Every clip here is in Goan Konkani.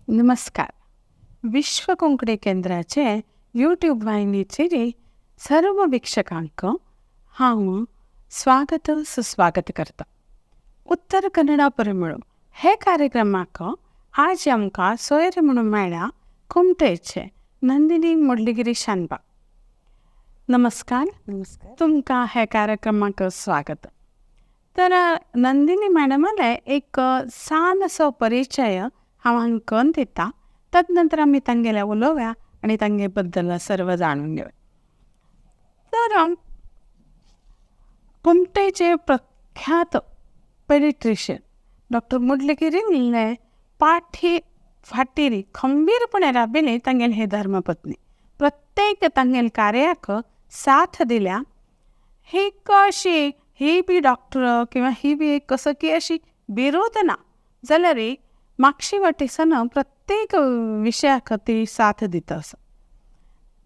नमस्कार. विश्व कोंकणी केंद्राचे यूट्यूब वाहिनीचेर सर्व वीक्षकांक हांव स्वागत सुस्वागत करता. उत्तर कन्नडा परिमळ हे कार्यक्रमाक आज आमकां सोयरे म्हणून मेळ्ळ्या कुमटेचे नंदिनी मुडलिगिरी शानबाग. नमस्कार. नमस्कार. तुमकां हे कार्यक्रमाक स्वागत. तर नंदिनी मॅडमाले एक सान असो परिचय हांव हांकां दिता, तदनंतर आमी तांगेल्या उलोवया आनी तांगे बद्दल सर्व जाणून घेवया. तर कुमटेचे प्रख्यात पेडिट्रिशियन डॉक्टर मुडलिगिरी निल्ले पाठी फाटीर खंबीरपणे राबिले तांगेले हे धर्मपत्नी. प्रत्येक तांगेले कार्याक साथ दिल्या. ही अशी ही बी डॉक्टर किंवा ही बी एक कसं की अशी विरोध ना जाल्यार मागशी वाटेसान प्रत्येक विशयाक ती साथ दिता आसा.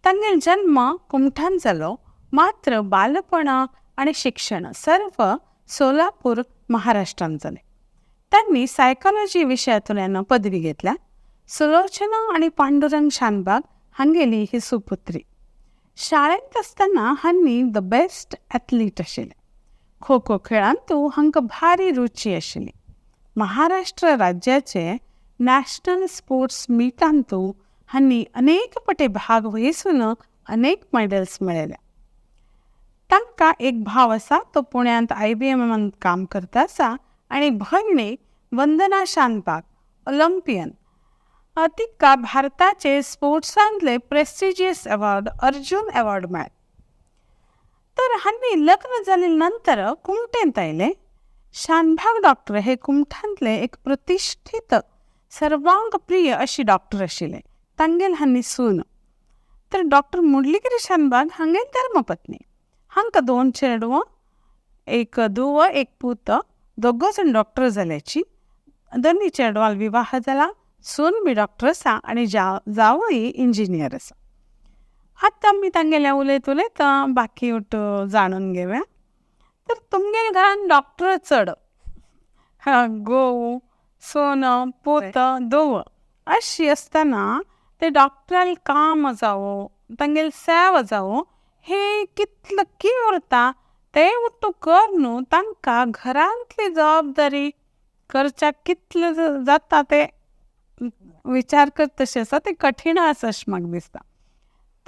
तांगेलो जन्म कुमठान जालो, मात्र बालपण आनी शिक्षण सर्व सोलापूर महाराष्ट्रान जालें. तांणी सायकोलॉजी विशयांतल्यान पदवी घेतल्या. सुलोचना आनी पांडुरंग शानबाग हांगेली ही सुपुत्री. शाळेंत आसतना हांणी the best athlete आशिल्ले. खो खो खेळांतू हांकां भारी रुची आशिल्ली. महाराष्ट्र राज्याचे नॅशनल स्पोर्ट्स मिटांतू हांणी अनेक पटे भाग वहिसून अनेक मेडल्स मेळयल्या. तांकां एक भाव आसा, तो पुण्यांत IBM काम करता आसा आनी भयणी वंदना शानबाग ऑलिम्पियन, तिका भारताचे स्पोर्ट्सांतले प्रेस्टिजियस अवॉर्ड अर्जुन अवॉर्ड मेळ्ळे. तर हांणी लग्न जाले नंतर कुमटेंत आयले. शानभाग डॉक्टर हे कुमठांतले एक प्रतिष्ठित सर्वांक प्रिय अशी डॉक्टर आशिल्ले. तांगेल हांणी सून. तर डॉक्टर मुडलिगिरी शानबाग हांगेल धर्मपत्नी. हांकां 2 चेडवां, एक धुव, एक पूत. दोगो जाण डॉक्टर जाल्याची. दोनूय चेडवांल विवाह जाला, सून बी डॉक्टर आसा आनी जावय इंजिनियर आसा. आतां आमी तांगेल्या उलयत उलयत बाकी उट जाणून घेवया. तर तुमगेल्या घरान डॉक्टर चड, घोव, सून, पूत, धुव अशी आसतना ते डॉक्टराले काम जावो, तांगेली सेवा जावो, हे कितलं की उरता ते उट्टू कर न्हू तांकां घरांतली जबाबदारी करच्याक कितले जाता ते विचार कर तशें आसा, ते कठीण आसा अशें म्हाका दिसता.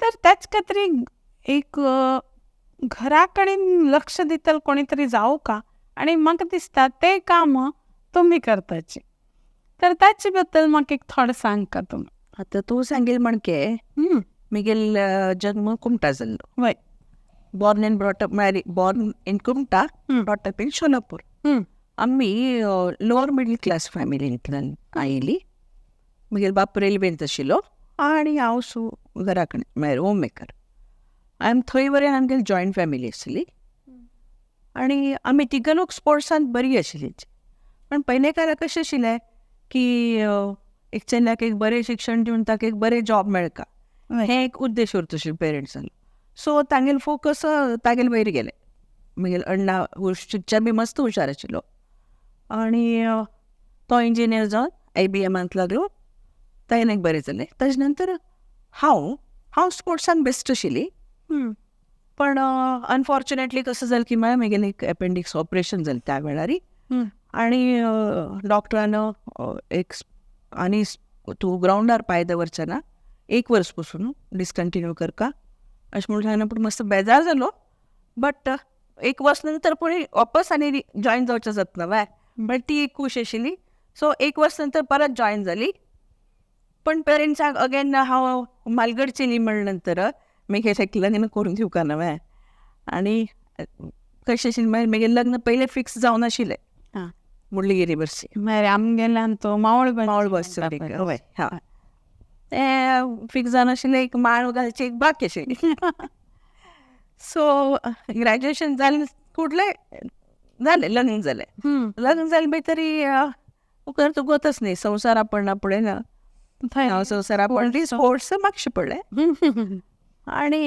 तर त्याच खातीर एक घरा कडेन लक्ष दितले कोणी तरी जावं का, आनी म्हाका दिसता तें काम तुमी करताची. तर ताचे बद्दल म्हाका एक थोडें सांग का तुमी. आतां तूं सांगील म्हणके म्हगेल जन्म कुमटा जाल्लो. वय. बॉर्न एंड ब्रॉटअप, म्हळ्यार born in Kumta, brought up in Sholapur. आमी लोअर मिडल क्लास फॅमिलींतल्यान आयिल्ली. म्हगेलो बाप रेल्वेंत आशिल्लो आनी हांव सू घरा कडेन, म्हळ्यार होम मेकर. आनी थंय वरेन आमगेली जॉयंट फॅमिली आसली आनी आमी तिगां लोक स्पोर्ट्सांत बरी आशिल्ली. पण पयले काळार कशें आशिल्लें की एक चल्याक एक बरें शिक्षण दिवन ताका एक बरें जॉब मेळका, हें एक उद्देश उरता आशिल्लो पेरंट्सान. सो तांगेलो फोकस तागेले वयर गेले. म्हगेलो अण्णा शिकच्या बी मस्त हुशार आशिल्लो आनी तो इंजिनियर जावन IBMांत लागलो, ताणें एक बरें जालें. ताजे नंतर हांव हांव स्पोर्ट्सान बेस्ट आशिल्ली. पण अनफॉर्च्युनेटली कसं जालें की मागीर म्हगेलें एक एपेंडिक्स ऑपरेशन जालें त्या वेळार आनी डॉक्टरान एक आनी तूं ग्रावंडार पांय दवरचें ना, 1 वर्स पसून डिसकंटिन्यू करका अशें म्हणून सांगलें. पूण मस्त बेजार जालो, बट 1 वर्स नंतर पूण वापस आनी जॉयन जावचें जातना वाय, बट ती एक खूश आशिल्ली. सो 1 वर्स नंतर परत जॉयन जाली. पण पेरंट्सांक अगेन हांव मालगड चेली म्हणले नंतर मागीर एक लग्न करून दिवका ना वाय. आनी कशें आशिल्लें मागीर म्हगेलें लग्न पयलें फिक्स जावनाशिल्लें मुडलिगिरी बर्सी. मागीर आमगेल्यान तो मावळ मावळ बस हय, हां तें फिक्स जावनाशिल्लें. एक माळ घालची एक बाकी आशिल्ली. सो ग्रॅज्युएशन जालें, कुडलें जालें, लग्न जालें. लग्न जालें मागीर तरी उपकार तुगोतच न्ही संवसारा पडना पळय ना, हांव संवसारा पडली, स्पोर्ट्स मातशें पडलें. आनी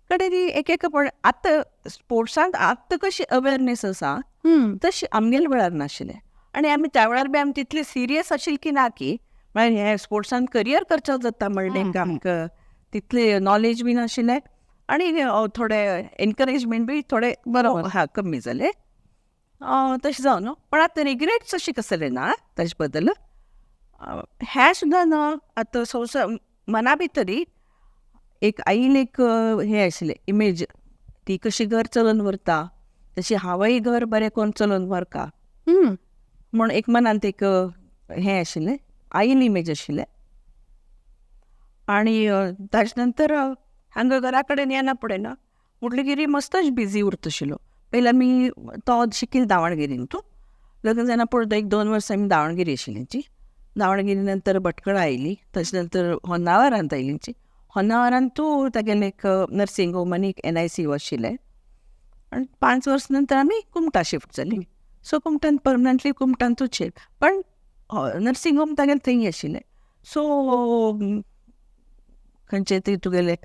कडेन एक एक पड आतां स्पोर्ट्सांत आतां कशी अवेरनेस आसा तशी आमगेल्या वेळार नाशिल्लें. आनी आमी त्या वेळार बी आमी तितले सिरियस आशिल्ली की ना की म्हळ्यार हें स्पोर्ट्सान करियर करचें जाता म्हणलें आमकां तितलें नॉलेज बी नाशिल्लें आनी थोडे एनकरेजमेंट बी थोडे बरोबर. हा कमी जाले तशें जावन न्हू. पण आतां रिग्रेट्स अशें कसले ना ताजे बद्दल. हें सुद्दां ना आतां संवसार मना भितरी एक आईन एक हें आशिल्लें इमेज, ती कशी घर चलोवन व्हरता तशी हांवूय घर बरें करून चलोवन व्हरका म्हूण एक मनांत एक हें आशिल्लें, आईन इमेज आशिल्लें. आनी ताजे नंतर हांगा घरा कडेन येना फुडें ना मुडलगिरी मस्तच बिजी उरता आशिल्लो. पयलीं आमी तो शिकील दावणगिरीन तूं लग्न जायना पळय 1-2 वर्सां आमी दावणगिरी आशिल्ली. दावणगिरी नंतर भटकळा आयली, ताजे नंतर होन्नावरांत आयली. होन्नावरांत तूं तागेलें एक नर्सिंग होम आनी एक NICU आशिल्लें. आनी 5 वर्स नंतर आमी कुमटा शिफ्ट जाली. सो कुमटान परमनंटली कुमटांतूच, पण नर्सिंग होम तागेलें थंय आशिल्लें. सो खंयचे ते तुगेले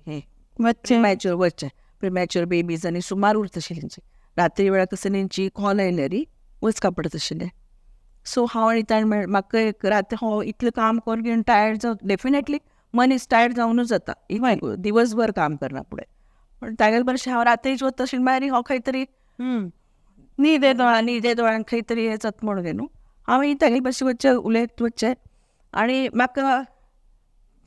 हे प्रिमॅच्युअर वचचे प्रिमॅच्युअर बेबीज आनी सुमार उरता आशिल्ली. रात्री वेळार कसली तेंची कॉल आयल्यार वचका पडत आशिल्लें. सो हांव आनी ताणें म्हाका एक राती हांव इतलें काम करून घेवन टायर्ड जावन डेफिनेटली मनीस टायर्ड जावनूच जाता दिवसभर काम करना फुडें. पण तागेले बरें हांव रात्रीच वता आशिल्लें मागीर हांव खंय तरी न्हिदे दोळ्यांक खंय तरी हें जाता म्हणून न्हू हांव तागेले बशेन वचचें उलयत वचचें. आनी म्हाका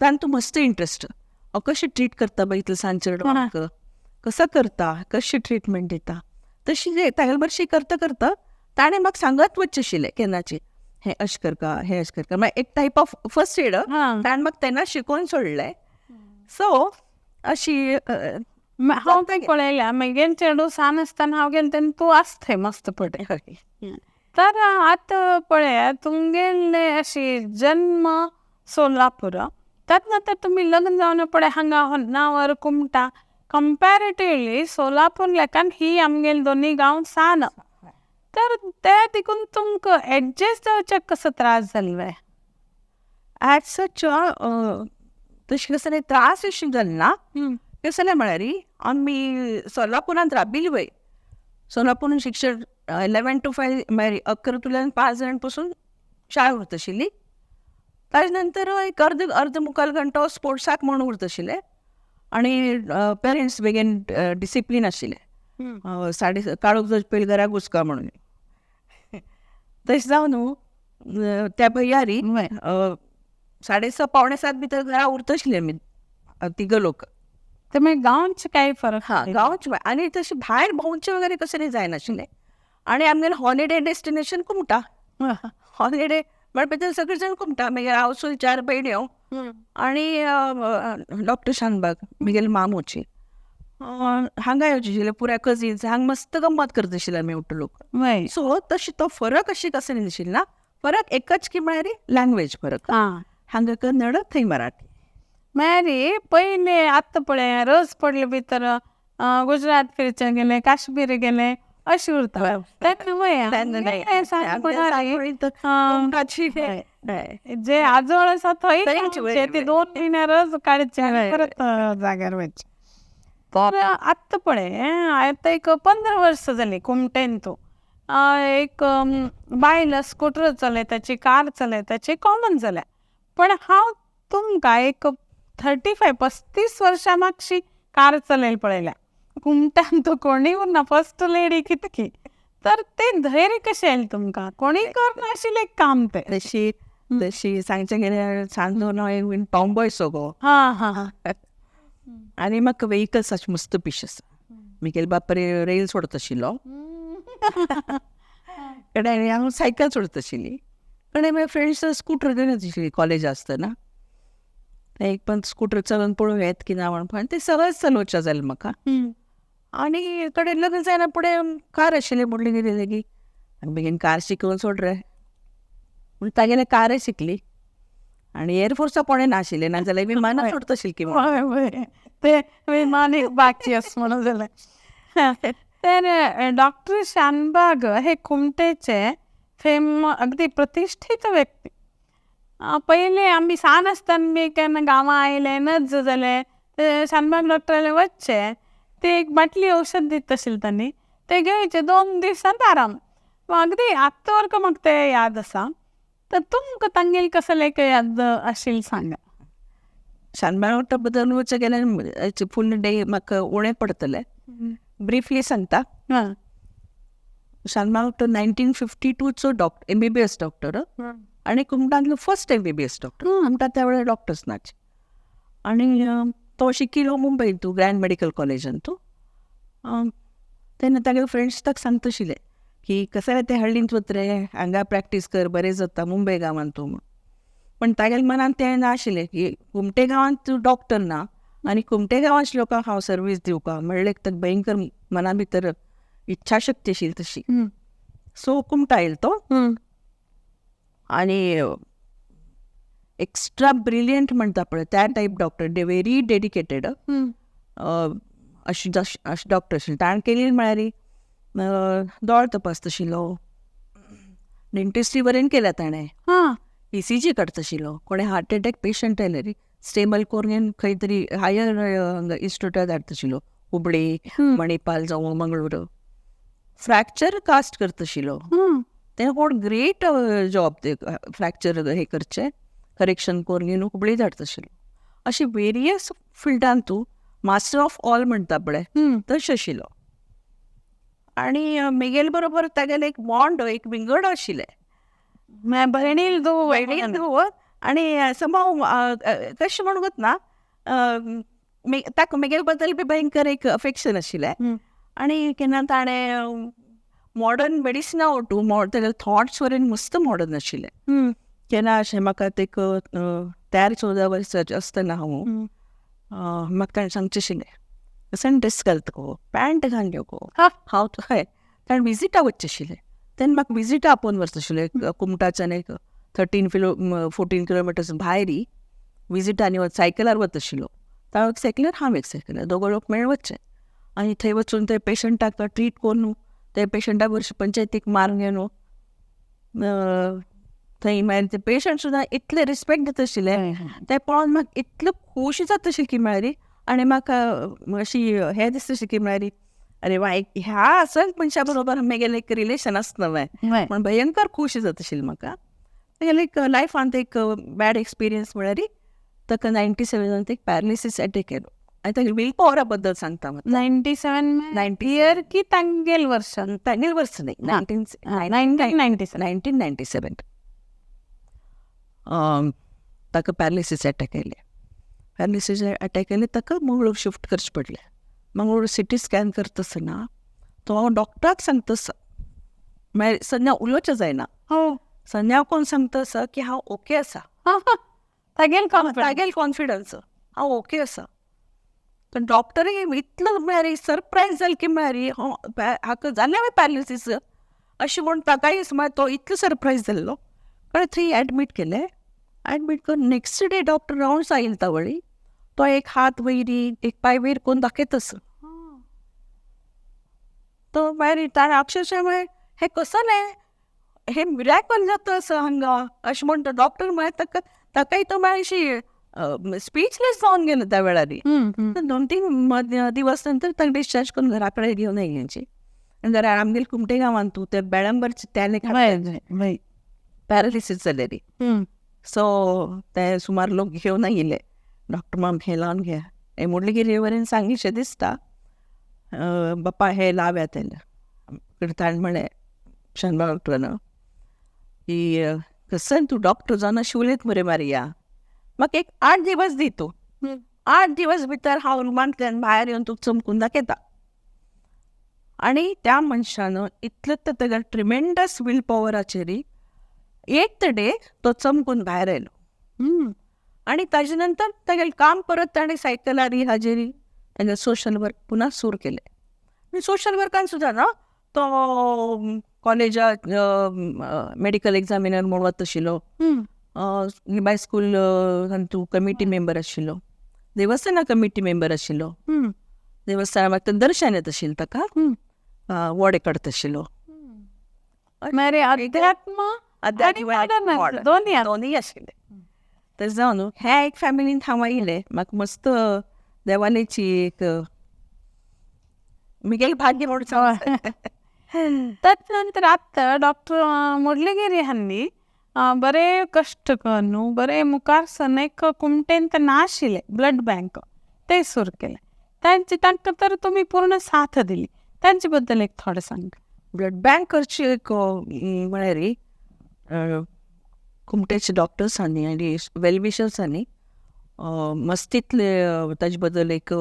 तांतूं मस्त इंट्रस्ट, हांव कशें ट्रीट करता बाई इतलें सान चेडवांक, कसो करता, कशी ट्रिटमेंट दिता, तशी तागेले बशेन करता करता ताणें म्हाका सांगत वचचें आशिल्लें केन्नाची हें अशें करका हें अशें करका, मागीर एक टायप ऑफ फर्स्ट एड ताणें म्हाका तेन्ना शिकोवन सोडलें. सो अशी हांव तें पळयल्या मागीर चेडूं सान आसतना हांव गेलें तेन्ना तूं आसथंय मस्त पळय. तर आतां पळया तुमगेले अशी जन्म सोलापूर, त्यात नंतर तुमी लग्न जावन पळय हांगा होन्नावर कुमटा, कंपॅरेटिवली सोलापूर लेकान ही आमगेले दोनी गांव सान, तर ते देखून तुमकां एडजस्ट जावच्याक कसो त्रास जाल्ले? एज सच तशें कसले त्रास अशें जाले ना. कसलें म्हळ्यार आमी सोलापुरांत राबिल्ली वय, सोलापुरान शिक्षण 11 to 5 म्हळ्यार 11 to 5 जाण पसून शाळा उरता आशिल्ली. ताजे नंतर एक अर्द मुखाल घंटो स्पोर्ट्साक म्हूण उरता आशिल्लें. आनी पेरंट्स बेगीन डिसिप्लीन आशिल्लें, काळोख जावचे पयलीं घरा घुसका म्हणून. तशें जावन न्हू त्या भैयारी 6:30 6:45 भितर घरा उरता आशिल्ले आमी तिग लोक. तर मागीर गांवचे काय फरक? हां गांवचे आनी तशें भायर भोंवचें वगैरे कसलें जायनाशिल्लें. आनी आमगेलें हॉलिडे डेस्टिनेशन कुमटा, हॉलिडे म्हळ्यार सगळीं जाण कुमटा. मागीर हांव सुद्दां 4 भयण्यो आनी डॉक्टर शानबाग म्हगेले मामूची हांगा येवचे आशिल्ले पुराय कजीन्स, हांगा मस्त गम्मत करता आशिल्ले आमी उठ लोक. सो तशें तो फरक अशें कसलें नाशिल्लें ना, फरक एकच की म्हळ्यार लँग्वेज फरक, हांगा कन्नड थंय मराठी. मागीर पयलें आतां पळय रस पडले भितर गुजरात फिरचे गेले, काश्मीर गेले अशें उरता. जे आजोळ आसा थंय ते 2 म्हयने रस काडचे परत जाग्यार वचचें. तर आतां पळय आतां एक 15 वर्सां जालीं कुमटेन तूं एक बायल स्कुटर चलयताची कार चलयताची कॉमन जाल्या, पण हांव तुमकां एक 35-35 वर्सां मातशी कार चलयला पळयल्या. कुमटान तूं कोणूय उरना, फर्स्ट लेडी कितकी. तर तें धैर्य कशें आयलें तुमकां? कोणूय करनाशिल्लें काम तें. तशी तशी सांगचें गेल्यार सांजो हांव एक टॉमबॉय सो गो. हां हां. आनी म्हाका व्हेकल्स अशें मस्त पिश आसा. म्हगेले बापूय रेल सोडता आशिल्लो, कडेन हांव सायकल सोडता आशिल्ली, कडेन मागीर फ्रेंड्स स्कुटर घेवन येता आशिल्ली कॉलेज आसतना. एक पण स्कुटर चलोवन पळोवं येत की ना म्हणून ते सहज चलोवचें जालें म्हाका. आनी कडेन लग्न जायना फुडें कार आशिल्लें म्हणलें कितें लेगीत आनी बेगीन कार शिकोवन सोड रे म्हूण तागेलें कारय शिकली. आनी एअरफोर्सा कोणें नाशिल्लें, नाजाल्यार विमानां सोडता आशिल्लें की हय ते विमान एक बाकी आसा म्हणून जालें. तर डॉक्टर शानबाग हे कुमटेचे फेम अगदी प्रतिष्ठित व्यक्ती. पयले आमी सान आसतना बी केन्ना गांवां आयले नज जालें ते शानबाग डॉक्टराले वचचे, ते एक बाटली औषध दिता आशिल्लें तांणी, ते घेवचे 2 दिवसांत आराम. अगदी आत्तां वरक म्हाका ते याद आसा. तर तुमकां तांगेली कसलें एक याद आशिल्ली सांगा. शानभाग डॉक्टर बद्दल उलोवचें गेल्यार फूल डे म्हाका उणें पडटलें. ब्रिफली सांगता. शानभाग डॉक्टर 1952चो डॉक्टर, MBBS doctor आनी कुमटांतलो फर्स्ट MBBS doctor. कुमटा त्या वेळार डॉक्टर्स नाच. आनी तो शिकिल्लो मुंबयंतू ग्रँड मेडिकल कॉलेजांतू. तेन्ना तागेले फ्रेंड्स ताका सांगता आशिल्ले की कशें ते हळ्ळींत वत रे, हांगा प्रॅक्टीस कर, बरें जाता मुंबय गांवांत तूं म्हूण. पण तागेल्या मनांत तें नाशिल्लें की कुमटे गांवांत तूं डॉक्टर ना आनी कुमटे गांवांत लोकांक हांव सर्वीस दिवपा म्हणलें एक तर भयंकर मना भितर इच्छाशक्ती आशिल्ली तशी. सो कुमटा आयलो तो आनी एक्स्ट्रा ब्रिलियंट म्हणटा पळय त्या टायप डॉक्टर, व्हेरी डेडिकेटेड अशें अशें डॉक्टर आशिल्ले. ताणें केली म्हळ्यार दोळ तपासता आशिल्लो, डेंटिस्ट्री बरें केल्या ताणें, ECG काडता आशिल्लो, कोणें हार्ट अटॅक पेशंट आयल्यार स्टेबल करून खंय तरी हायर इन्स्टिट्यूटार धाडता आशिल्लो, हुबळी, मणिपाल जावं मंगळूर. फ्रॅक्चर कास्ट करता आशिल्लो, तें कोण ग्रेट जॉब ते फ्रॅक्चर हे करचें करेक्शन करून घेवन हुबळी धाडता आशिल्लो. अशें वेरियस फिल्डान तूं मास्टर ऑफ ऑल म्हणटा पळय तशें आशिल्लो. आनी मेगेले बरोबर तागेलें एक बॉन्ड एक विंगड आशिल्लें, भयणील धूव आनी समाव कशें म्हणूंक ना, ताका मेगेले बद्दल बी भयंकर एक अफेक्शन आशिल्लें. आनी केन्ना ताणें मॉडर्न मेडिसिना ओटू तागेले थॉट्स वरेन मस्त मॉडर्न आशिल्ले. केन्ना अशें म्हाका ते 13-14 वर्सांचें आसतना हांव म्हाका ताणें सांगचें आशिल्लें, कशें ड्रेस घालता गो, पॅण्ट घालून यो गो. हांव हय ताणें विजिटा वचचें आशिल्लें तेन्ना म्हाका विजिटा आपोवन व्हरता आशिल्लें. कुमटाच्यान एक 13-14 किलोमिटर्स भायर विजिटांनी सायकलार वता आशिल्लो. तो एक सायकलार, हांव एक सायकलार, दोगो लोक मेळून वचचें आनी थंय वचून ते पेशंटाक ट्रीट करून ते पेशंटा बरोबर पंचायतीक मारून घेवन थंय मागीर ते पेशंट सुद्दां इतले रिस्पेक्ट दिता आशिल्ले, ते पळोवन म्हाका इतलो खूश जाता आशिल्लें की म्हळ्यार आनी म्हाका अशी हें दिसता आशिल्लें की म्हळ्यार अरे वा ह्या असल्या मनशा बरोबर म्हगेलें एक रिलेशन आसता म्हूण भयंकर खूश जाता आशिल्लें म्हाका. म्हगेलें एक लायफांत एक बॅड एक्सपिरियन्स म्हळ्यार ताका 97 एक पॅरालिसीस अटॅक येयलो. आनी तागे will पॉवरा बद्दल सांगता. 97 इयर की तांगेल वर्स? तांगेल वर्स न्ही, 1997 ताका पॅरालिसीस अटॅक येयले. पॅरालिसीस अटॅक येयले ताका मंगळूर शिफ्ट करचें पडलें. मंगळूर सिटी स्कॅन करता आसतना तो डॉक्टराक सांगता आसा, मागीर सद्या उलोवचें जायना, सद्या कोण सांगता आसा की हांव ओके आसा, तागेल कॉन्फिडन्स हांव ओके आसा. पण डॉक्टरय इतलो म्हळ्यार सरप्रायज जालें की म्हळ्यार हाका जालें हांवें पॅरालिसीस अशें म्हूण ताकाय तो इतलो सरप्रायज जाल्लो. कळ्ळें, थंय एडमीट केलें. एडमीट करून नेक्स्ट डे डॉक्टर रावंड्स आयलो तावळी तो एक हात वयरी एक पांय वयर करून दाखयत आसा. तो मागीर ताणें अक्षरशः म्हळें हें कसलें, हें मिराकल जाता आसा हांगा अशें म्हूण तो डॉक्टर म्हळ्यार ताका ताकाय तो मागीर अशी स्पीचलेस जावन गेलो त्या वेळार. 2-3 दिवस नंतर ताका डिस्चार्ज करून घरा कडेन घेवन आयली. आनी घरा आमगेले कुमटे गांवांत तूं ते बेळंबरचे त्या पॅरालिसीस जालेली. सो ते सुमार लोक घेवन आयिल्ले, डॉक्टर माम हें लावन घे, हें मुडलगिरी वरेन सांगिशें दिसता, बाप्पा हें लाव्या तेन्ना. ताणें म्हळें शानभाग डॉक्टरान की कसन तूं डॉक्टर जावन अशें उलयत मरे मारिया, म्हाका एक 8 दिवस दी तूं, 8 दिवस भितर हांव रुमांतल्यान भायर येवन तुका चमकून दाखयता. आनी त्या मनशान इतलें तर ताका ट्रिमेंडस will पॉवराचेर 8th day तो चमकून भायर आयलो. आनी ताजे नंतर तागेलें काम परत ताणें सायकलारी हाजेरी तागेलें सोशल वर्क पुन्हा सुरू केलें. आनी सोशल वर्कान सुद्दां ना तो कॉलेजाक मेडिकल एग्जामिनर म्हूण वता आशिल्लो, बाय स्कूल तूं कमिटी मेंबर आशिल्लो, देवस्थाना कमिटी मेंबर आशिल्लो, देवस्थाना मागीर दर्शन येता आशिल्लें ताका, वडे काडता आशिल्लो. अध्यात्म दोनूय आशिल्ले. तर जावन न्हू ह्या एक फॅमिलीन हांव आयिल्लें, म्हाका मस्त देवालेची एक म्हगेलें भाग्य म्हूण सांग. तदनंतर आतां डॉक्टर मुरलीगिरी हांणी बरें कश्ट कर न्हू बरें मुखार सन एक कुमटेन तर नाशिल्लें ब्लड बँक ते सुरू केलें. तांचे तांकां तर तुमी पूर्ण साथ दिली. तांचे बद्दल एक थोडें सांग. ब्लड बँक करची एक म्हळ्यार कुमटेचे डॉक्टर्सांनी आनी वेलविशर्सांनी मस्तीतले ताजे बद्दल एक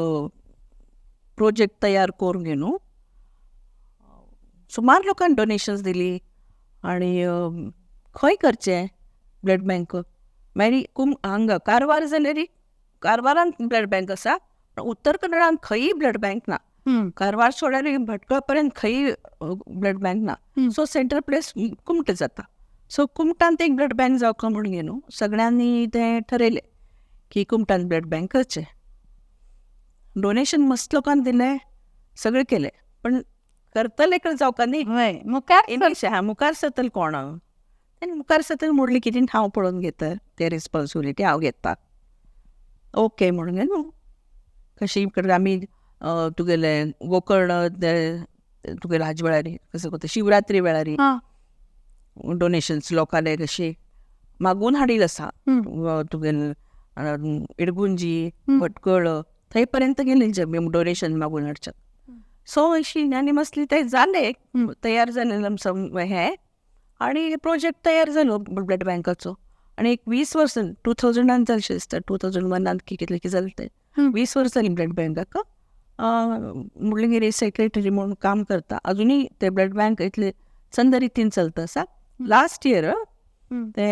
प्रोजेक्ट तयार करून घेवन सुमार लोकांनी डोनेशन्स दिली. आनी खंय करचें ब्लड बँक मागीर हांगा कारवार जाल्यार कारवारांत ब्लड बँक आसा, उत्तर कन्नडांत खंयी ब्लड बँक ना. कारवार सोडल्यार भटकळ पर्यंत खंयी ब्लड बँक ना. सो सेंट्रल प्लेस कुमटे जाता. सो कुमटांत एक ब्लड बँक जावका म्हणून न्हू सगळ्यांनी तें ठरयलें की कुमटान ब्लड बँक करचें. डोनेशन मस्त लोकांनी दिलें, सगळें केलें, पण करतले कडेन जावका न्ही. मुखार मुखार सरतले कोण आनी मुखार सरतले मुरली कितें हांव पळोवन घेता, ते रिस्पॉन्सिबिलिटी हांव घेता. ओके म्हणून न्हू कशी आमी तुगेले गोकर्ण तुगेले हाजे वेळार कसो करता शिवरात्री वेळार डोनेशन्स लोकांले कशी मागून हाडील आसा. तुगेले इडगुंजी भटकळ थंय पर्यंत गेले डोनेशन मागून हाडच्याक. सो अशी आनी मसली ते जाले तयार जालें हें आनी प्रोजेक्ट तयार जालो ब्लड बँकाचो. आनी एक 20 वर्सां 2000 जालें दिसता, 2001 की कितलें की जालें तें 20 वर्सां जालीं ब्लड बँकाक. मुरलीगिरी सेक्रेटरी म्हणून काम करता. अजुनूय ते ब्लड बँक इतले चंद रितीन चलता आसा. लास्ट इयर ते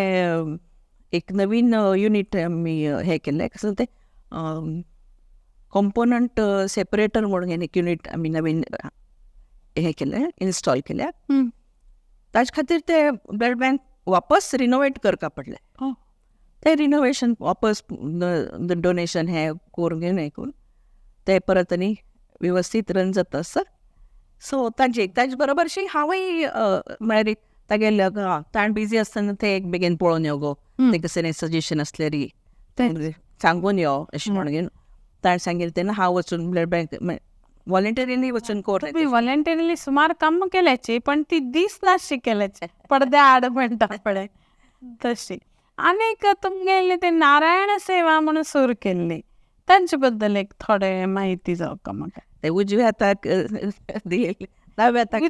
एक नवीन युनीट आमी हें केलें, कसलें तें कॉम्पोनंट सेपरेटर म्हणून एक युनीट आमी नवीन हें केलें, इन्स्टॉल केल्या. ताजे खातीर ते ब्लड बँक वापस रिनोवेट करपा पडलें. तें रिनोवेशन वापस डोनेशन हें करून घेवन हें करून ते परत आनी वेवस्थीत रन जाता आसा. सो ताजे ताजे बरोबरशी हांवूय म्हळ्यार तागेले ताण बिजी आसतना ते एक बेगीन पळोवन यो गो, ते कसलें सजेशन आसल्यार सांगून यो अशें म्हणून घेवन ताणें सांगिल्लें तेन्ना हांव वचून ब्लड बँक वॉलंटरीली वचून कर. तुमी वॉलंटरीली सुमार काम केल्याची पण ती दीस नाशी केल्याचे पडद्या आड म्हणटा पळय तशी. आनीक तुमगेले ते नारायण सेवा म्हणून सुरू केल्ली तांचे बद्दल एक थोडे माहिती जावका म्हाका. ते उजव्या हाताक दिलेले दाव्या हाताक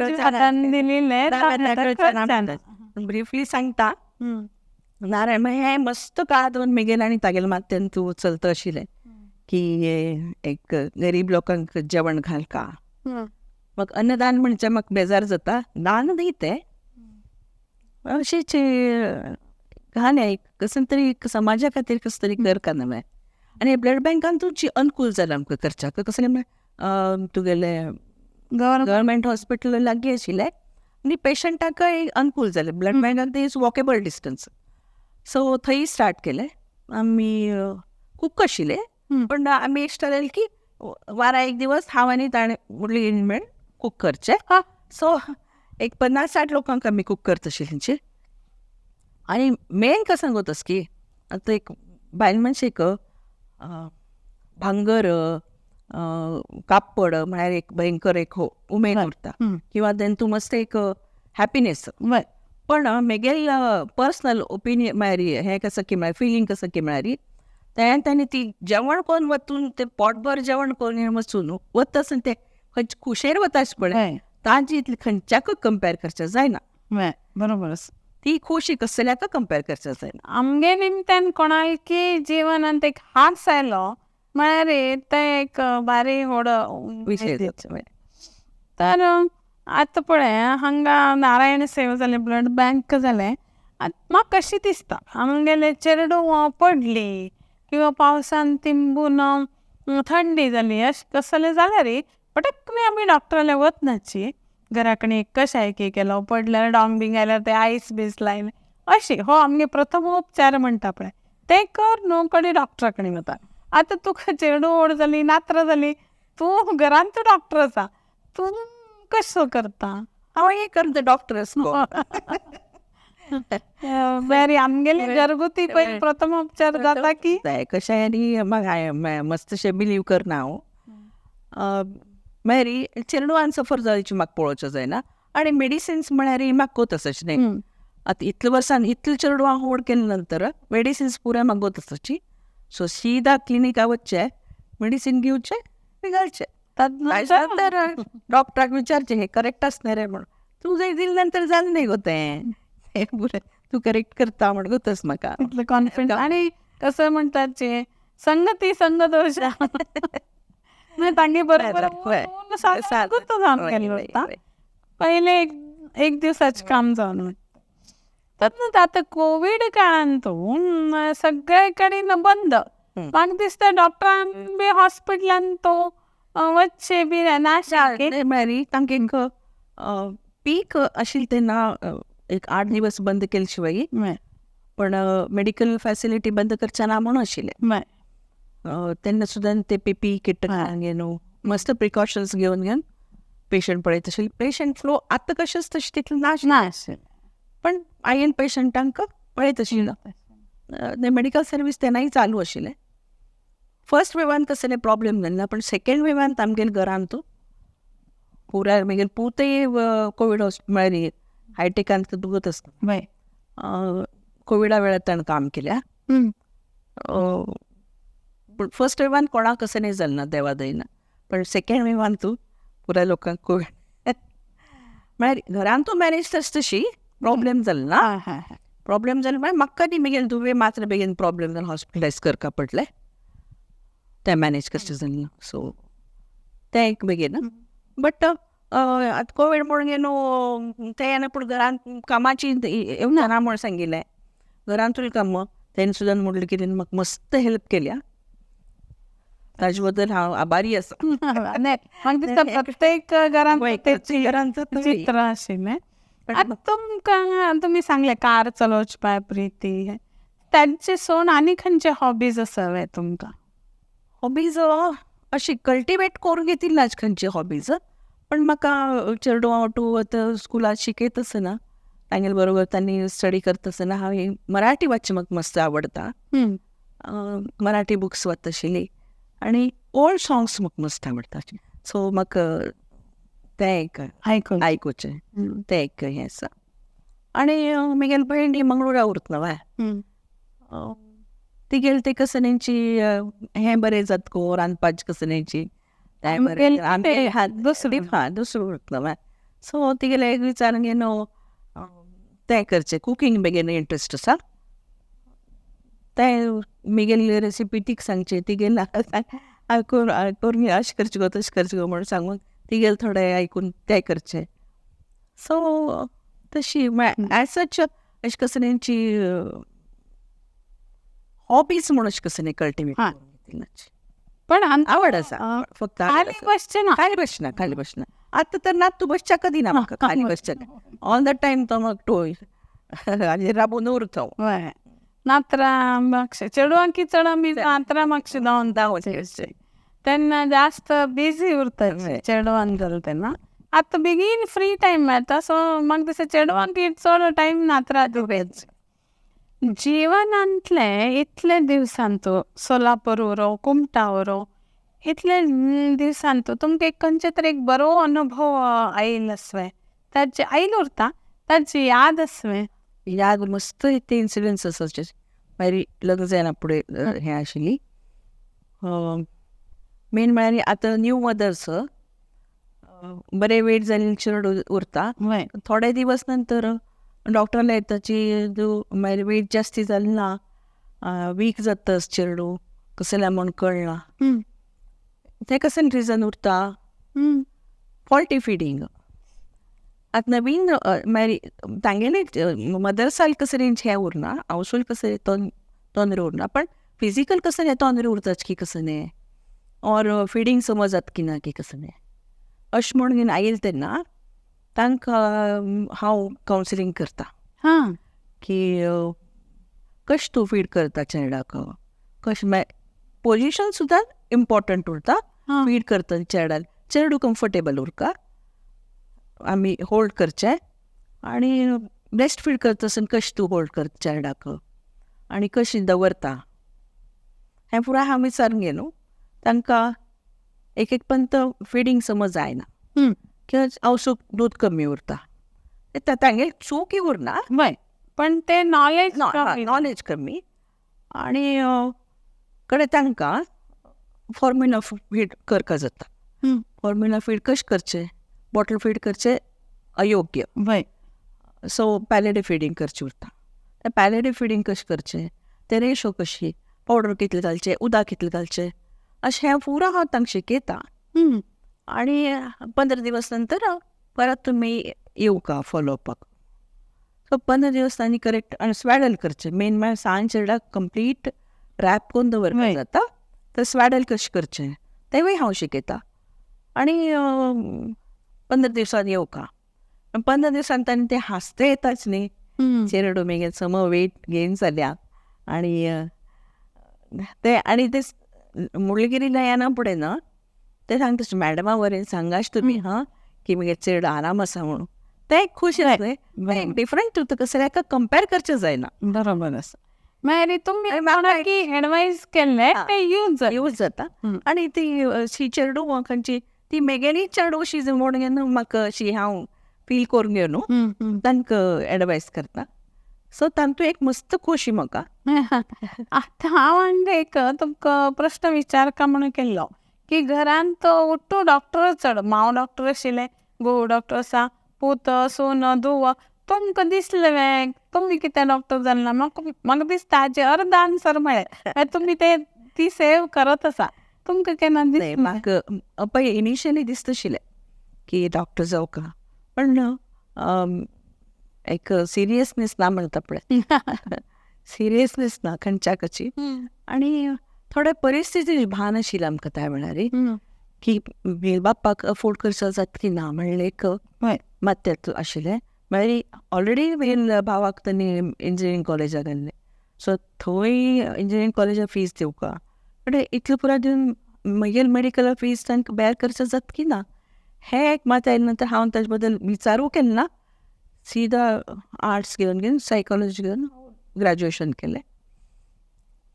दिलेले ब्रिफली सांगता. नारायण हें मस्त काळ दोन मेगेल आनी तागेले मात्यान तूं चलता आशिल्लें की एक गरीब लोकांक जेवण घालका. मग अन्नदान म्हणजे म्हाका बेजार जाता, दान न्ही तें अशेंच घाल एक कसलें तरी समाजा खातीर कसलें तरी करका नवें. आनी ब्लड बँकान तुमची अनुकूल जालें आमकां करच्याक. कसलें म्हळ्यार तुगेलें गव्हर्मेंट हॉस्पिटल लागीं आशिल्लें आनी पेशंटाकय अनुकूल जालें. ब्लड बँकाक is walkable distance. सो थंय स्टार्ट केलें आमी. कूक आशिल्ले पण आमी एक ठरयलें की वारा एक दिवस हांव आनी ताणें मुरली मेळून कूक करचें. सो एक 50-60 लोकांक आमी कूक करता आशिल्लीं. आनी मेन कसो सांगता की आतां एक बायल मनशेक भांगर कापड म्हळ्यार एक भयंकर एक उमेद उरता किंवा then तूं मस्त एक हॅपिनेस. पण मेगेल पर्सनल ओपिनियन म्हळ्यार हें कसं की म्हळ्यार फिलींग कसं की म्हळ्यार तें ताणें ती जेवण करून वचून तें पोटभर जेवण करून वचून वता आसतना तें खंयचे खुशेर वता पळय ताजी इतली खंयच्याकूय कंपेर करचें जायना. बरोबर, ती खोशी कसल्याक कंपेर करचें जायना. आमगे निमतान कोणाकी जिवनांत एक हांस आयलो म्हळ्यार तें एक बारी व्हड विशय. तर आतां पळय हांगा नारायण सेवा जालें, ब्लड बँक जालें. आतां म्हाका कशी दिसता आमगेले चेडूं पडली किंवा पावसान तिंबून थंडी जाली अशें कसलें जाल्यार पटकने आमी डॉक्टराले वचनाची, घरा कडेन एक कशाय केलो, पडल्यार डांग बिंग आयल्यार ते आयस बीस लायले अशी हो आमगे प्रथम उपचार म्हणटा पळय ते कर न्हू कडे डॉक्टरा कडेन वता. आतां तुका चेडूं व्हड जाली, नात्रां जाली, तूं घरांत डॉक्टर आसा, तूं कसो करता? हांव एक करता डॉक्टर. बरी आमगेले घरगुती पयलीं प्रथम उपचार जाता की कशें आनी म्हाका मस्तशें बिलीव करना हांव. मागीर चेडवान सफर जावची म्हाका पळोवचें जायना आनी मेडिसिन्स म्हळ्यार म्हाका कोत अशें न्ही. आतां इतले वर्सान इतले चेडवां होड केले नंतर मेडिसिन्स पुराय म्हाका गोत आसाची. सो सीधा क्लिनिका वचचें, मेडिसीन घेवचें आनी घालचें. नंतर डॉक्टराक विचारचें हें करेक्ट आसना रे म्हणून. तूं जंय दिले नंतर जालें न्ही गो तें, हें बरें तूं करेक्ट करता म्हण गोतच म्हाका. इतलें कॉन्फिडंट. आनी कसं म्हणटात जे संगती संग दोश तांगे बरोबर जावन गेल्लो उरता. पयले एक दिवसाचें काम जावन वता. आतां कोवीड काळान तो सगळे कडेन बंद. म्हाका दिसता डॉक्टरान बी हॉस्पिटलान तो वचचे बी नाशिल्लें. म्हळ्यार तांकां एक पीक आशिल्लें तेन्ना एक 8 दिवस बंद केले शिवाय, पण मेडिकल फॅसिलिटी बंद करचे ना म्हणून आशिल्लें तेन्ना सुद्दां. ते पीपी किट घेवन मस्त प्रिकॉशन्स घेवन घेवन पेशंट पळयत आशिल्ले. पेशंट फ्लो आतां कशेंच तशें तितलें नाशिल्लें, पण आयन पेशंटांक पळयत आशिल्लो. मेडिकल सर्वीस तेन्नाय चालू आशिल्लें. फर्स्ट वेवान कसले प्रॉब्लेम जालें ना, पण सेकेंड वेवान आमगेले घरान तूं पुराय मागीर पूतय कोवीड म्हळ्यार हायटेकान दुखत आसता. कोविडा वेळार ताणें काम केल्या. पूण फर्स्ट वेवान कोणाक कसं नाही जालें ना देवा दयेन, पण सेकेंड वेवान तूं पुराय लोकांक कोवीड म्हळ्यार घरान तूं मॅनेज तस तशी प्रॉब्लेम जालो ना. प्रॉब्लेम जालो म्हळ्यार म्हाका न्ही बेगीन दुवे मात्र बेगीन प्रॉब्लेम जालो, हॉस्पिटलायज करका पडलें, तें मॅनेज कशें जालें ना. सो तें एक बेगीन. बट आतां कोवीड म्हणून न्हू तें येना, पूण घरान कामाची येवना म्हूण सांगिल्लें घरांतूय काम तेणें सुद्दां म्हणलें की तेणें म्हाका मस्त हेल्प केल्या, ताजे बद्दल हांव आभारी आसा. म्हाका दिसता प्रत्येक घरांत चित्र आशिल्लें. आतां तुमकां तुमी सांगलें कार चलोवची पाय प्रिती, तांचे सोड आनी खंयचे हॉबीज आसा वे तुमकां? हॉबीज अशी कल्टिवेट करून घेतिल्ली ना खंयची हॉबीज, पण म्हाका चेडवां टू आतां स्कुलांत शिकयत आसतना तांगेले बरोबर तांणी स्टडी करता आसतना हांव मराठी वाचचें म्हाका मस्त आवडटा. मराठी बुक्स वाचता आशिल्ली आनी ओल्ड सॉंग्स म्हाका मस्त आवडटा. सो म्हाका तें एक आयकुचें तें एक हें आसा. आनी म्हगेली भयण ही मंगळुरा उरता वा, तिगेले ते कसनेची हें बरें जाता गो रांदपाचें कसनेची तें बरें हां दुसरो उरता वा. सो तिगेले एक विचारून न्हू तें करचें. कुकींग बेगीन इंट्रस्ट आसा, तें म्हगेली रेसिपी तिका सांगची, तिगेले करून अशें करचें गो तशें करचें गो म्हणून सांगून तिगेले थोडें आयकून तें करचें. सो तशी एज सच अशें कसनेची हॉबीज म्हणून अशें कसं कल्टिवेट करून. पण आवड आसा फक्त खाली बसचें ना, खाली बसना, खाली बसना. आतां तर ना तूं बसच्या कदी ना म्हाका खाली बसच्या, ऑल the time तो म्हाका टोय आनी राबून उरता. हय नात्रां मातशें चेडवां की चड आमी नात्रां मातशें धांवन धांवचे तेन्ना जास्त बिजी उरता चेडवान जालें तेन्ना. आतां बेगीन फ्री टायम मेळटा, सो म्हाका दिसता चेडवांक चड टायम नात्रां दिवपाचें. जिवनांतले इतले दिवसांत सोलापूर उरो कुमटा उरो इतले दिवसांत तुमकां एक खंयचे तरी एक बरो अनुभव आयलो आसवे, ताचे आयल उरता, ताची याद आसवे? याद मस्त ते इन्सिडंट्स आसा. मागीर लग्न जायना फुडें हें आशिल्ली मेन म्हळ्यार आतां न्यू मदर्स बरें वेट जाल्लें चेडूं उरता, थोडे दिवस नंतर डॉक्टरान येता की मागीर वेट जास्ती जालें ना, वीक जाता चेडूं कसलें म्हूण कळना, तें कसलें रिजन उरता? Faulty feeding. आतां नवीन मागीर तांगेले मदर्साल कसलें हें उरना, हावस कसलें तोंदरे उरना, पण फिजिकल कसलें तोंदरे उरता की कसलें ऑर फिडींग समज जाता की ना की कसलें अशें म्हणून आयल तेन्ना तांकां हांव कावन्सिलींग करता की कशें तूं फीड करता चेरडाक, कशें पोजिशन सुद्दां इम्पॉर्टंट उरता. फीड करता चेरडाक, चेडूं कम्फर्टेबल उरता, आमी होल्ड करचें. आनी ब्रेस्ट फीड करता आसतना कशें तूं होल्ड करता चेरडाक आनी कशें दवरता हें पुराय हांव विचारून घे न्हू तांकां. एक एक पंत फिडींग समज जायना किंवा आवसूक दूद कमी उरता, तांगेली चूक उरना, पण ते नॉलेज नॉलेज कमी आनी कडे तांकां फॉर्म्युला फीड करपा जाता. फॉर्म्युला फीड कशें करचें, बॉटल फीड करचें अयोग्य, सो पॅलेडे फिडींग करचें उरता. तें पॅलेडे फिडींग कशें करचें, तें रेशो कशी, पावडर कितलें घालचें, उदक कितलें घालचें, अशें हें पुरो हांव तांकां शिकयता. आनी 15 दिवस नंतर परत तुमी येवका फॉलोवपाक. सो 15 दिवस तांणी करेक्ट आनी स्वॅडल करचें. मेन म्हळ्यार सान चेरडाक कंप्लीट रॅप करून दवरपाक जाता, तर स्वॅडल कशें करचें तेंवूय हांव शिकयता. आनी 15 दिवसान येवका, 15 दिवसान तांणी तें हांसते येताच न्ही, चेरडो मागीर सम वेट गेन जाल्या. आनी ते आनी ते मुडलगिरीला येना फुडें ना ते सांगता मॅडमा बरें सांगाच तुमी हां की मागीर चेडो आराम आसा म्हणून, ते खूश आसले. डिफरंट तुका सगळ्याक कंपेर करचें जायना. बरोबर आसा. मागीर तुमी कोणाकी एडवायज केल्ले ते यूज यूज जाता. आनी ती अशी चेडूं खंयची ती मेगेली चेडूं अशी म्हणून घेवन म्हाका अशी हांव फील करून घेवन तांकां एडवायज करता. सो तांतूं एक मस्त खोशी म्हाका. आतां हांव आनी एक तुमकां प्रश्न विचारका म्हणून केल्लो की घरांत उट्टू डॉक्टर चड, मांव डॉक्टर आशिल्ले, घोव डॉक्टर आसा, पूत सून धूव, तुमकां दिसलें तुमी कितें डॉक्टर जाले ना? म्हाका दिसता हाजे अर्द आन्सर मेळ्ळें, तुमी ते ती सेव करत आसा. तुमकां केन्ना दिसलें? म्हाका पळय इनिशियली दिसताशिल्लें की डॉक्टर जावका, पण एक सिरियसनेस ना म्हणटा पळय, सिरियसनेस ना खंयच्याकची. आनी थोडे परिस्थिती भान आशिल्लें आमकां त्या वेळार की म्हगे बाप्पाक अफोर्ड करचो जाता की ना म्हणलें एक मात्यात आशिल्लें. म्हळ्यार ऑलरेडी म्हगे भावाक तांणी इंजिनियरींग कॉलेजाक घाल्लें, सो थंय इंजिनियरींग कॉलेजाक फीज दिवका, बट इतलें पुराय दिवन म्हगेल मेडिकल फीज तांकां बेर करचो जाता की ना हें एक मात आयलें नंतर हांव ताजे बद्दल विचारूं केलें ना. सीधा आर्ट्स घेवन घेवन सायकोलॉजी घेवन ग्रॅज्युएशन केलें.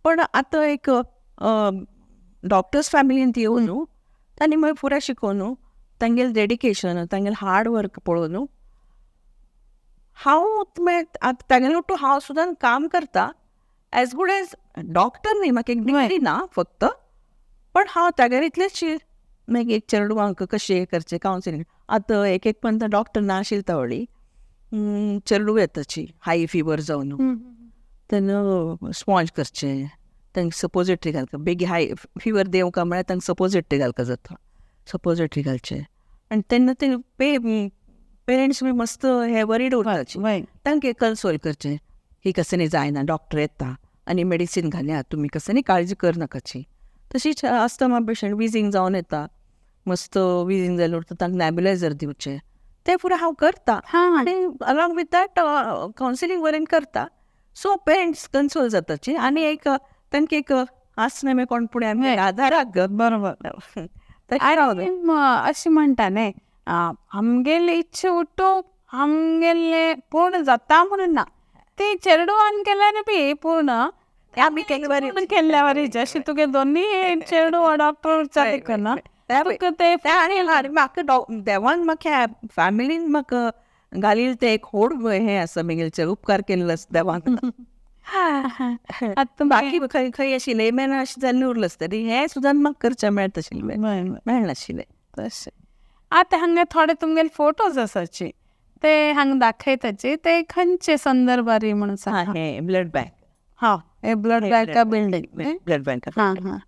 पण आतां एक डॉक्टर्स फॅमिलींत येवन न्हू तांणी मागीर पुराय शिकोवन न्हू तांगेलें डेडिकेशन, तांगेलें हार्ड वर्क पळोवन न्हू हांव आतां तागेलें टू हांव सुद्दां काम करता एज गूड एज डॉक्टर न्ही, म्हाका एक डिग्री ना फक्त, पण हांव तागेलें इतलेंच मागीर चेडवांक कशें करचें कावन्सिलींग. आतां एक एक पण डॉक्टर नाशिल्ले तवळी चेडूं येताची हाय फिवर जावन तेन्ना स्पॉन्ज करचें, तांकां सपोजिटरी घालता, बेगीन हाय फिवर देंवका म्हळ्यार तांकां सपोजिटरी घालता जाता, सपोजिटरी घालचें. आनी तेन्ना ते पेरंट्स बी मस्त हे वरीड उरताचे, तांकां कन्सोल करचें ही कसं न्ही जायना, डॉक्टर येता आनी मेडिसीन घालया, तुमी कसं न्ही काळजी कर नाकाची. तशीच आस्थमा पेशंट विजींग जावन येता, मस्त विजींग जालें उरता, तांकां नॅबुलायझर दिवचें, तें पुराय हांव करता. आनी along with that counselling Varane करता. सो पेरंट्स कन्सोल जाताची आनी एक तांकां एक आसना कोण पुणें आमगे आदाराक. बरोबर. अशें म्हणटा न्ही, आमगेली इच्छा उठू आमगेले पूर्ण जाता म्हणून ना, ती चेडवान केल्यार बी पूर्ण आमी केल्ल्या वरी अशें तुगे दोनूय चेडू डॉक्टर जाले तुका ते. आनी म्हाका देवान म्हाका फॅमिलीन म्हाका घालील तें एक होड हें आसा, म्हगेलें उपकार केल्लो आसा देवान. आतां बाकी खंय खंय अशी लेमॅन अशें जाल्लें उरलें आसतलें, हें सुद्दां म्हाका करचें मेळटा आशिल्लें, मेळनाशिल्लें तशें. आतां हांगा थोडे तुमगेले फोटोज आसाची ते हांगा दाखयताची, ते खंयचे संदर्भार म्हणून सांग? हें ब्लड बँक. हां, हे blood bank building, blood bank. हां हां.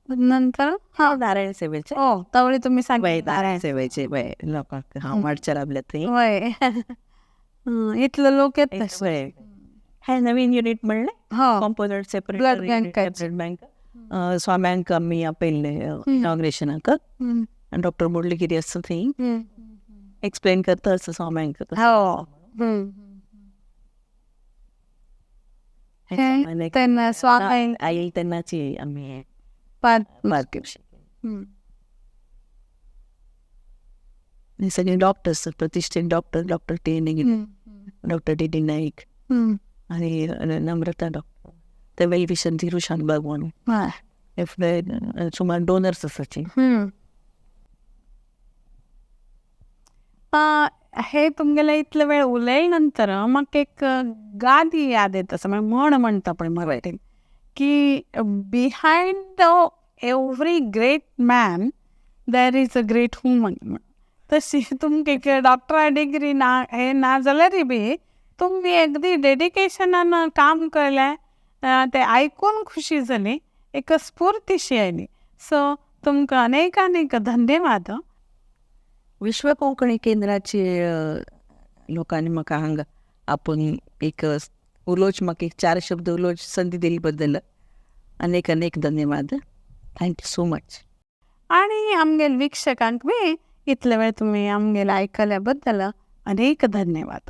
नंतर हां नारायण सेवेचे. हो तवळी तुमी सांग नारायण सेवेचे लोकांक हांव वाडच्या रावल्या थंय. वय इतले लोक येता. हें नवीन युनीट म्हणलें component separate blood bank, blood bank स्वाम्यांक आमी आपयल्लें इनॉग्रेशनाक. डॉक्टर मुरलीगिरी आसा थंय एक्सप्लेन करता आसा स्वाम्यांक. हो तेन्ना स्वामी आयल तेन्नाची आमी हे सगळे डॉक्टर्स, प्रतिष्ठित doctor, doctor T N, doctor D D Naik आणि नम्रता डॉक्टर, ते वेलविशन धीरू शानबाग म्हणून हे सुमार डोनर्स आसाची. हे तुमगेले इतले वेळ उलय नंतर म्हाका एक गादी याद येता, असं म्हण म्हणटा पळय मराठीन की behind the every great man there is a great woman म्हण. तशी तुमकां डॉक्टरा डिग्री ना हे ना जाल्यारय बी तुमी अगदी डेडिकेशनान काम केलें, तें आयकून खुशी जाली, एक स्फूर्तीशी आयली. सो तुमकां अनेक अनेक धन्यवाद. विश्व कोंकणी केंद्राचे लोकांनी म्हाका हांगा आपूण एक उलोवच, म्हाका एक चार शब्द उलोवची संदी दिली बद्दल अनेक अनेक धन्यवाद. Thank you so much. आणि आमगेले वीक्षकांक बी इतले वेळ तुमी आमगेले आयकल्या बद्दल अनेक धन्यवाद.